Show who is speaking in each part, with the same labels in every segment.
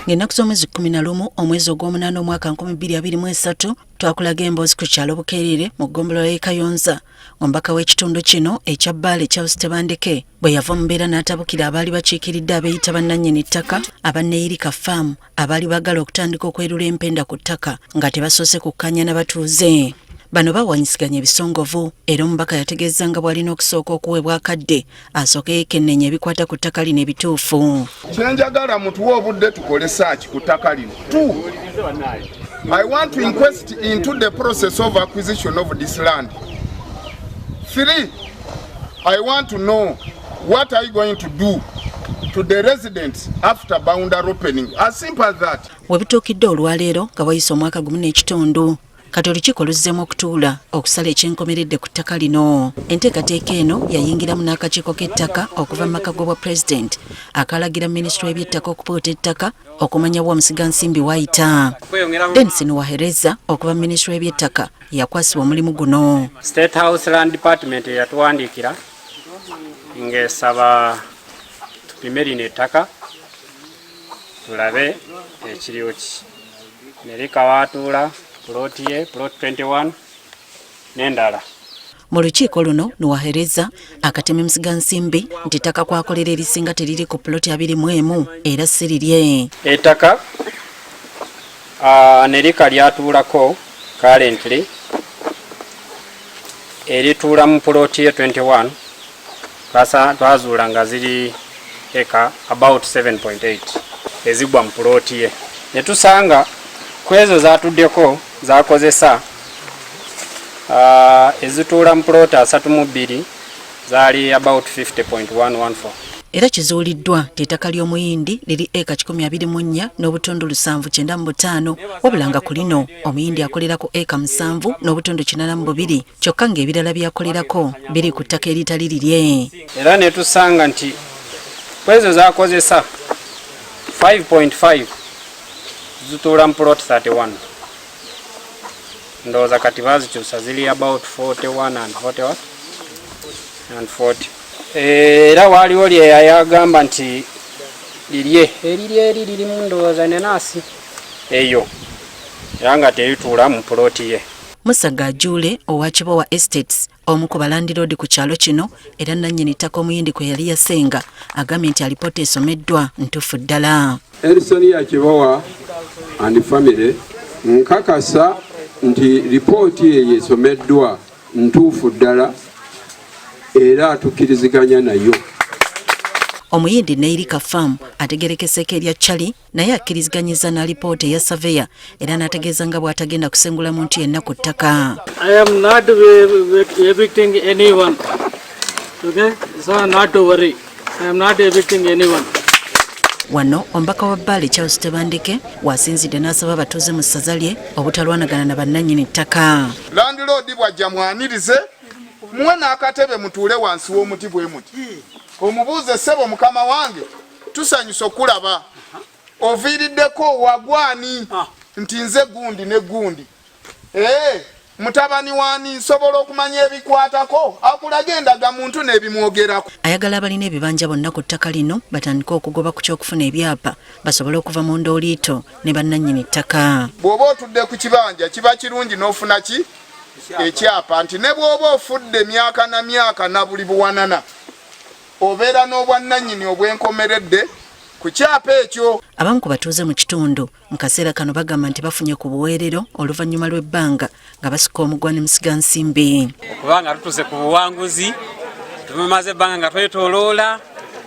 Speaker 1: Ng'ennaku z'omwezi 11 omwezi ogw'omunaana omwaka 2023, twakulaga emboozi ku kyalo Bukeerere mu ggombolola y'e Kayonza, omubaka w'ekitundu kino ekya Bbaale Charles Tebandeke bwe yava mu mbeera n'atabukira abaali bakiikiridde abeeyita bannannyini ttaka aba Neyirika Farm abaali baagala okutandika okwerula empenda ku ttaka nga tebasoose kukkaanya na batuuze. Bano bawanyisiganya ebisongovu era omubaka yategeeza nga bw'alina okusooka okuweebwa akadde asooke yeekenneenye ebikwata ku ttaka lino ebituufu.
Speaker 2: Kyenjagala mutuwe obudde tukole search ku ttaka lino. Two, I want to inquest into the process of acquisition of this land. Three, I want to know what are you going to do to the residents after boundary opening. As simple as that.
Speaker 1: We bituukidde olwaleero nga wayise omwaka gumu n'ekitundu, kati olukiiko luzzeemu okutuula okusala ekyenkomeredde ku ttaka lino. Enteekateeka eno yayingiramu n'akakiiko k'ettaka okuva mu maka g'obwa pulezidenti akalagira minisitule y'ebyettaka okupuuta ettaka okumanya wa omusigansimbi wayita. Denison Wahereza okuva mu minisitule y'ebyettaka yakwasibwa omulimu guno.
Speaker 3: State House Land Department yatuwandiikira ng'esaba tupime lino ettaka tulabe ekiriwo ki nerika waatuula puloti ye plot 21 n'endala.
Speaker 1: Mu lukiiko luno Nuwahereza akateme musigansimbi nti ettaka kwakolera erisinga teriri ku puloti 21 era si lirye.
Speaker 3: Ettaka nerika lyatuulako currently erituula mu puloti ye 21, twazuula nga ziri eka about 7.8 ezigwa mu puloti ye, ne tusanga ku ezo zatuddeko zakozesa ezituula mu puloti 32 zaali about 50.114.
Speaker 1: Era kizuuliddwa nti ettaka ly'Omuyindi liri eka 124 n'obutundu 795, wabula nga ku lino Omuyindi akolera ku eka 7 n'obutundu 82 kyokka ng'ebirala byakolerako biri ku ttaka eritali lirye.
Speaker 3: Era ne tusanga nti ku ezo zakozesa 5.5 zituula mu plot 31. Ndowooza kati bazikyusa, ziri about 41 and 41 and 40. Era waaliwo lye yayagamba nti lirye, eriri eri lirimu ndowooza nenaasi eyo, era nga terituula mu puloti ye.
Speaker 1: Musa Gajuule owa Kibowa Estates, omu ku balandiroodi ku kyalo kino era nannyini ttaka Omuyindi kwe yali yasenga, agambye nti alipoota esomeddwa ntuufu ddala.
Speaker 4: Erison ya Kibowa and family, nkakasa nti lipooti eyo esomeddwa ntuufu ddala era tukkiriziganya nayo.
Speaker 1: Omuyindi Neirika Farm ategerekeseeko erya Charlie naye akkiriziganyiza n'alipoota eya saveya era n'ategeeza nga bw'atagenda kusengula muntu yenna ku ttaka.
Speaker 5: I am not evicting anyone. Okay, so not to worry. I am not evicting anyone.
Speaker 1: Wano omubaka wa Bbaale Charles Tebandeke wasinzidde n'asaba abatuuze mu ssaza lye obutalwanagana na bannannyini ttaka.
Speaker 2: Landlord bw'ajja mwanirize, muwe n'akatebe mutuule wansi w'omuti bwe muti, omubuuze, "Ssebo mukama wange, tusanyusa okulaba oviiriddeko wagwani?" Nti, "Nze gundi ne gundi. Ee, mutabani waani? Nsobola okumanya ebikwatako?" Akulaga endagamuntu n'ebimwogerako.
Speaker 1: Ayagala abalina ebibanja bonna ku ttaka lino batandike okugoba ku ky'okufuna ebyapa basobole okuva mu ndooliito ne bannannyini ttaka.
Speaker 2: Bw'oba otudde ku kibanja, kiba kirungi n'ofuna ki ekyapa, nti ne bw'oba ofudde myaka na myaka na buli buwanana, obeera n'obwannannyini obwenkomeredde ku kyapa ekyo.
Speaker 1: Abamu ku batuuze mu kitundu mu kaseera kano bagamba nti bafunye ku buweerero oluvannyuma lw'ebbanga nga basika omugwa ne musigansimbi.
Speaker 6: Okubanga tutuuse ku buwanguzi, tumaze ebbanga nga twetoloola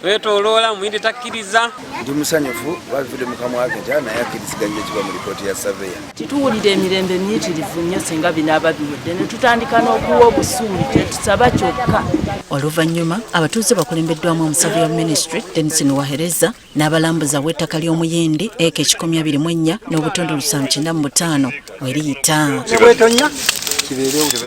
Speaker 6: twetoloola, Muyindi takkiriza.
Speaker 7: Ndi musanyufu, babivudde mu kamwa ke nti naye akkiriziganya ekiva mu lipooti ya saveya.
Speaker 8: Tituwulira emirembe miyitirivu nnyo singa binaaba biwedde ne tutandika n'okuwa obusuuli, tetusaba kyokka.
Speaker 1: Oluvannyuma abatuuze bakulembeddwamu omusabi wa ministry Denison Wahereza n'abalambuza w'ettaka ly'Omuyindi eka 124 n'obutundu 795 weriyita.
Speaker 9: Bwetonya kibeerewo.